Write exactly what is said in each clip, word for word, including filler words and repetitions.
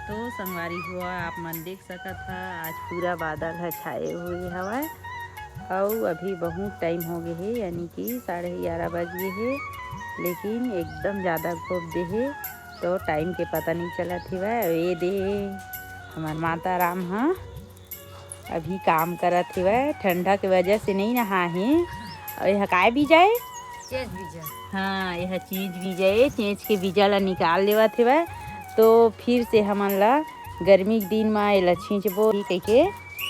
तो संगवारी हो, आप मन देख सकत ह, आज पूरा बादल ह छाए हुए हवय, अउ अभी बहुत टाइम हो गए हे, यानी कि साढ़े ग्यारह बज गए हे, लेकिन एकदम ज़्यादा घोप दे हे, तो टाइम के पता नहीं चलत हेवय। अउ ये दे हमर माता राम ह अभी काम करत हेवय, ठंडा के वजह से नहीं नहा हे। अउ ये ह काय बीजा ए? चेंच बीजा। हाँ, ये ह चेंच बीजा ए, चेंच के बीजा ला निकाल लेवत हेवय। तो फिर से हमन ला गर्मी के दिन म एला छींचबो कहिके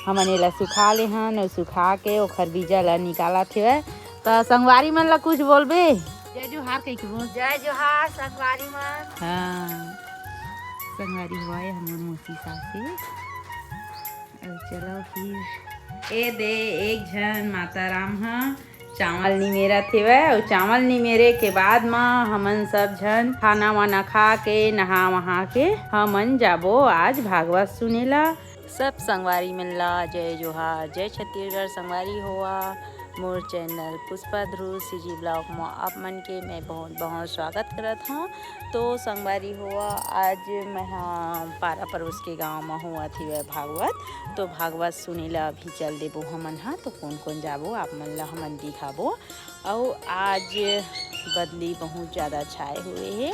हमन एला सुखा ले हन, अउ सुखा के ओखर बीजा ला निकालत हेवय। त संगवारी मन ला कुछ बोलबे? जय जोहार कहिके बोल। जय जोहार संगवारी मन। हाँ, संगवारी हो, हमर मौसी सास हे। अउ चलो फिर, ए दे एक झन माता राम ह चावल निमेरत हेवय, अउ चावल निमेरे के बाद म हमन सब झन खाना वाना खा के, नहा वहा के हमन जाबो आज भागवत सुने ला। सब संगवारी मन ला जय जोहार, जय छत्तीसगढ़। संगवारी हो, मोर चैनल पुष्पा ध्रुव सीजी ब्लॉग म आप मन के मैं बहुत बहुत स्वागत करत हौं। तो संगवारी हो, आज मैं ह पारा पड़ोस के गांव म होवत हेवय भागवत, तो भागवत सुने ला अभी चल देबो हमन ह। तो कोन कोन जाबो, आप मन ला हमन दिखाबो। अउ आज बदली बहुत ज़्यादा छाए हुए हे।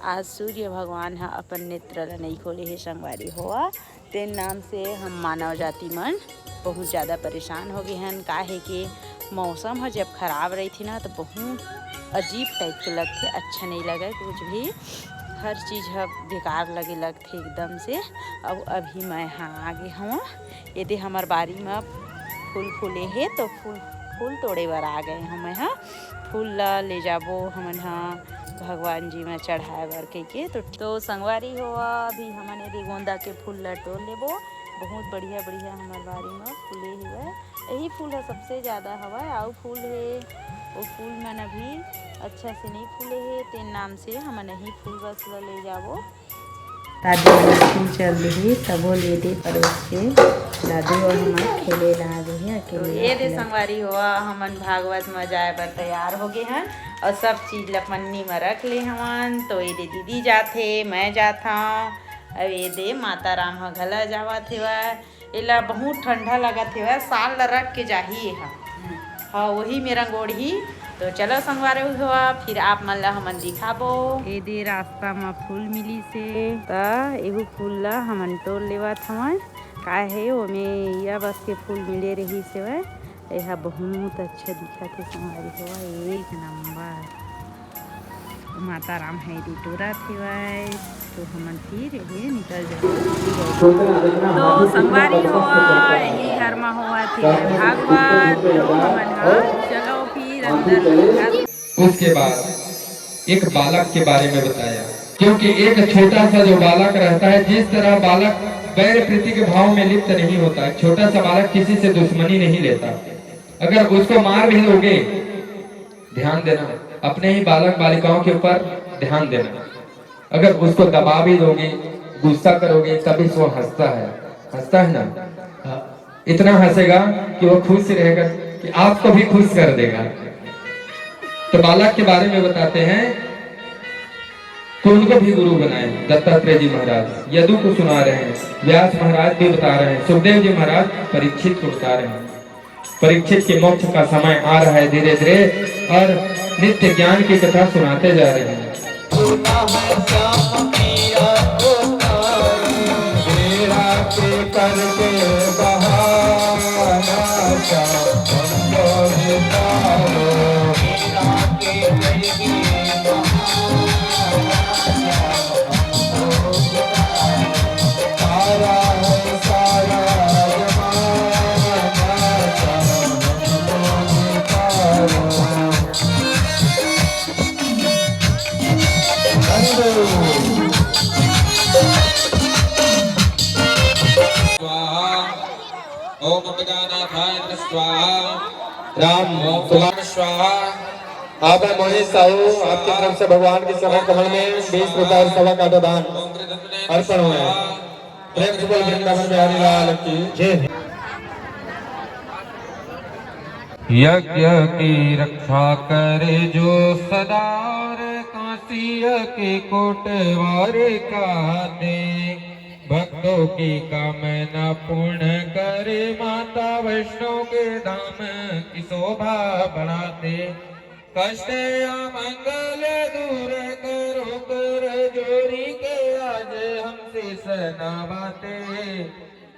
आज सूर्य भगवान ह अपन नेत्र ला नइ खोले हे संगवारी हो। तेन नाम से हम मानव जाति मन बहुत ज़्यादा परेशान हो गए हन, काहे कि मौसम ह जब खराब रहिथे ना, तो बहुत अजीब टाइप के लगथे, अच्छा नहीं लगे कुछ भी, हर चीज़ ह बेकार लगे लगथे एकदम से। अब अभी मैं ह आ गे हवं, एदे हमर बारी म फूल फूले हे, तो फूल, फूल तोड़े बर आ गए हवं मैं ह। फूल ला ले जाबो हमन ह भगवान जी म चढ़ाए बर कहिके। तो, तो संगवारी हो, अभी हमन एदे गोंदा के फूल ला टोर लेबो। बहुत बढ़िया बढ़िया हमर बारी म फूले हवय। यही फूल ह सबसे ज्यादा हवय, अउ फूल हे, वो फूल मन अभी अच्छा से नहीं फूले हे, तेन नाम से हमन यही फूल बस ला ले जाबो। दादी वाला फूल चल रही, तभो ले दे परोस के। दादी वो हमर खेले ला आ गई है, तो अकेले ये दे अकेले। संगवारी हो, हमन भागवत म जाए बर तैयार हो गए हन और सब चीज ला पन्नी म रख ले हवन। तो ये दे दीदी जाथे, मैं जात हूँ, अब ये दे माता राम ह घला जावत हेवय। एला बहुत ठंडा लगत हेवय, साल ला रख के जाही एहा। हाँ, वही में रंगोड़ही। तो चलो संगवारी हो, फिर आप मन ला हमन दिखाबो। ए दे रास्ता म फूल मिलिस हे, त एहू फूल ला हमन टोर लेवत हवन। काहे ओमे इया बस के फूल मिले रहिस हेवय। एहा बहुत अच्छा दिखत हे संगवारी हो, एक नंबर। माता राम ह एदे टोरत हेवय, तो हमन फिर एदे निकल जाबो। तो संगवारी हो, यही घर म होवत हे भागवत, तो हमन ह चलो फिर अंदर। उसके बाद एक बालक के बारे में बताया, क्योंकि एक छोटा सा जो बालक रहता है, जिस तरह बालक बैर प्रीति के भाव में लिप्त नहीं होता, छोटा सा बालक किसी से दुश्मनी नहीं लेता। अगर उसको मार भी दोगे, ध्यान देना, अपने ही बालक बालिकाओं के ऊपर ध्यान देना। अगर उसको दबा भी दोगे, गुस्सा करोगे, तभी वो हंसता है, हंसता है ना? हाँ। इतना हंसेगा कि वो खुश रहेगा, कि आपको भी खुश कर देगा। तो बालक के बारे में बताते हैं कि उनको भी गुरु बनाए दत्तात्रेय जी महाराज, यदु को सुना रहे हैं, व्यास महाराज भी बता रहे हैं, सुखदेव जी महाराज परीक्षित को बता रहे हैं। परीक्षित के मोक्ष का समय आ रहा है धीरे धीरे, और नित्य ज्ञान की कथा सुनाते जा रहे हैं। स्वाहा। ओम अंबिकानाथाय नमः स्वाहा। राम ओम कुमार स्वाहा। आप हैं मोहित साहू, आपकी तरफ से भगवान के चरण कमल में बीस रुपए और सवा कांटो दान अर्पण हुए हैं। प्रेम से बोल वृंदावन बिहारी लाल की जय। यज्ञ की रक्षा करे जो सदा, और कांसी के कोटवार का दे। तो की कामना पूर्ण करे, माता वैष्णो के धाम की शोभा बढ़ाते। कष्ट या मंगल दूर करो, कर जोड़ी के आज हम शीश नवाते।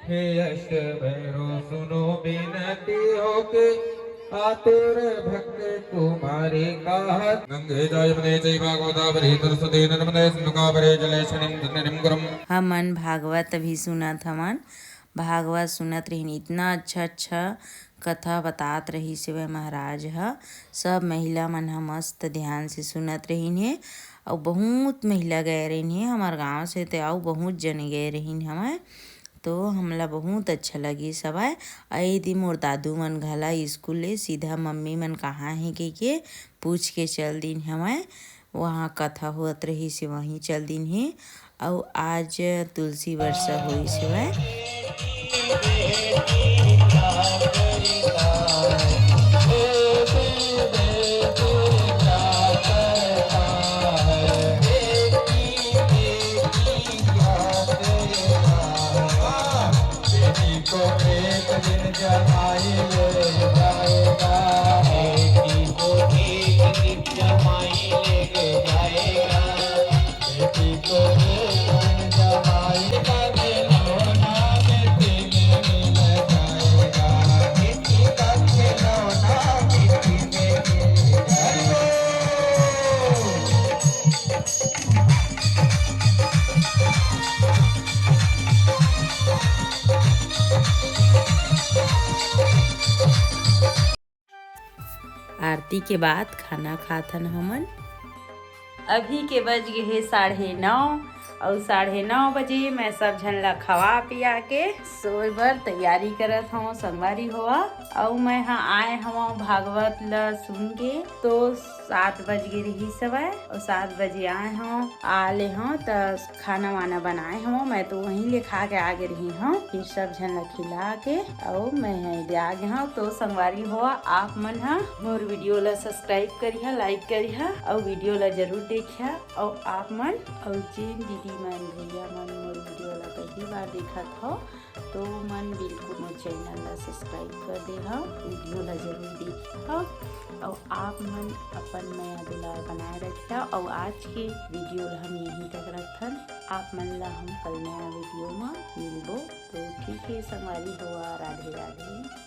हे अष्ट भैरव सुनो बिनती हो के, आतुर भक्त तुम्हारे का। गंगे च यमुने चैव गोदावरी सरस्वती नर्मदे सिंधु कावेरी जलेस्मिन् सन्निधिं कुरु। हमन भागवत भी सुनत हवन। भागवत सुनत रहिन, इतना अच्छा अच्छा कथा बतात रहिस हवय महाराज ह। सब महिला मन ह मस्त ध्यान से सुनत रहिन हे, अउ बहुत महिला गए रहिन हे हमर गांव से, ते अउ बहुत जने गए रहिन हवय। तो हमला बहुत अच्छा लगिस हवय। अउ ए दे मोर दादू मन घला स्कूल ले सीधा मम्मी मन कहाँ हे कहिके पूछ के चल दिन हवय। वहाँ कथा होत रहिस हे, वहीं चल दिन हे। अउ आज तुलसी वर्षा होइस हवय। बेटी को एक दिन जमाई ले जाएगा, बेटी को एक दिन जमाई ले जाएगा, बेटी को एक दिन जमाई का खिलौना बेटी में मिल जाएगा, बेटी का खिलौना बेटी में मिल जाएगा। आरती के बाद खाना खाथन हमन। अभी के बज गे हे साढ़े नौ, अउ साढ़े नौ बजे मैं सब झन ला खवा पिया के सोए बर तैयारी करत हवं संगवारी होवा। अउ मैं ह आए हवं भागवत ला सुन के, तो सात बज गे रहिस हवय, अउ सात बजे आए हवं, आ ले हवं त खाना वाना बनाए हवं, मैं तो वहीं ले खा के आ गे रही हवं। फिर सब झन ला खिला के अउ मैं ह एदे आ गे हवं। तो संगवारी हो, आप मन ह मोर वीडियो ला सब्सक्राइब करिहा, लाइक करिहा अउ वीडियो ला जरूर देखिहा। अउ आप मन अउ जेन दीदी मन, भैया मन मोर वीडियो ला पहली बार देखत हो, तो मन बिल्कुल मोर चैनल ला सब्सक्राइब कर दे हव, वीडियो ला जरूर देखिहा। अउ आप मन अपन मया दुलार बनाए रखिहा। अउ आज के वीडियो ला हम यहीं तक रखथन। आप मन ला हम कल नया वीडियो म मिलबो। तो ठीक है संगवारी होवा, राधे राधे।